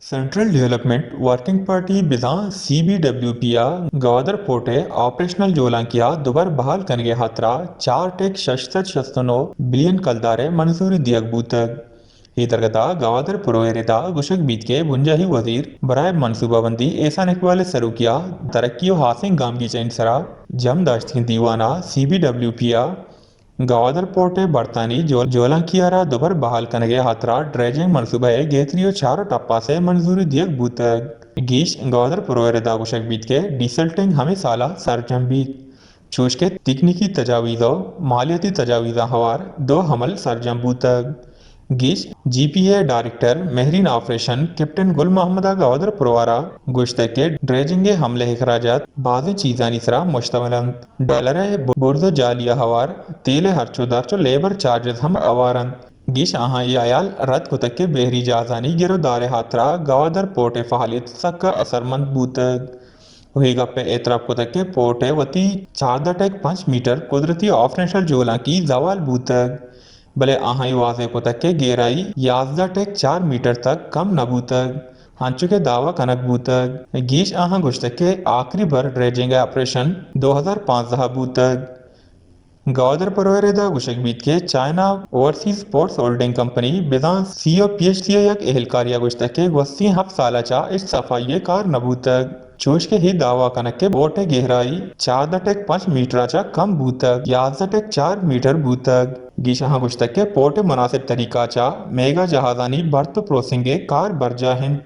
Central development working party بزاں C B W P ءَ گوادر پورٹ ءِ آپریشنل جولانکی ءَ دوبر بحال کنگ ءِ ہاترا چار ٹیک شش سد شست ءُ نو بلین کلدار ءِ منظوری دیگ بوتگ۔ اے درگت ءَ گوادر پروئے ردا گوشگ بیت کہ بنجاہی وزیر برائے منصوبہ بندی احسان اقبال ءِ سروکی ءَ ترقی ءُ ہاسیں گامگیجانی سرا جم داشتگیں دیوان ءَ سی بی ڈبلیو پی ءَ گوادر پورٹ ءِ برتانی جول-، جولانکی ءَ را دوبر بحال کنگ ءِ ہاترا ڈریجنگ منصوبہ ءِ گہتری ءُ چار ٹپاس ءِ منظوری دیگ بوتگ۔ گیش گوادر پروئے ردا گوشگ بیت کہ ڈیسلٹنگ ہمے سال ءَ سرجم بیت، چوش کہ تکنیکی تجاویز ءُ مالیاتی تجاویزاں ہوار دو عمل سرجم بوتگ۔ گیش G P A director marine operation captain Gul Muhammad ءَ گوادر پروارا گوشتگ کہ ڈریجنگ ءِ عمل ءِ اخراجات بازیں چیزانی سرا مشتمل انت۔ ڈالر ءِ برز ءُ جالی ءَ ہوار تیل ءِ ہرچ ءُ درچ ءُ لیبر چارجز ہم ہوار انت۔ گیش آہاں اے ہیال رد کتگ کہ بحری جہازانی گر ءُ دار ءِ ہاترا گوادر پورٹ ءِ فعالیت سکا اثرمند بوتگ ءُ اے گپ ءِ اعتراف کتگ کہ پورٹ ءِ وتی چاردہ ٹیک پنچ میٹر قدرتی آپریشنل جولانکی زوال بوتگ، بلے آہاں اے واضح کتگ کہ گہرائی یازدہ ٹیک چار میٹر تک کم نہ بوتگ، انچو کہ دعوی کنگ بوتگ۔ گیش آہاں گوشتگ کہ آخری بر ڈریجنگ ءِ آپریشن دو ہزار پانزدہ ءَ بوتگ۔ گوادر پروئے ردا گوشگ بیت کہ China overseas ports holding company بزاں سی او پی ایچ سی ءِ یک اہلکارے ءَ گوشتگ کہ گوستیں ہپت سال ءَ چہ ہچ صفائی ءِ کار نہ بوتگ، چوش کہ اے دعوی کنگ کہ پورٹ ءِ گہرائی چاردہ ٹیک پنچ میٹر ءَ چہ کم بوتگ، یازدہ ٹیک چار میٹر بوتگ۔ گیش آہاں گوشتگ کہ پورٹ ءِ مناسب طریقہ ءَ چہ میگا جہازانی برت ءُ پروسنگ ءِ کار برجاہ انت۔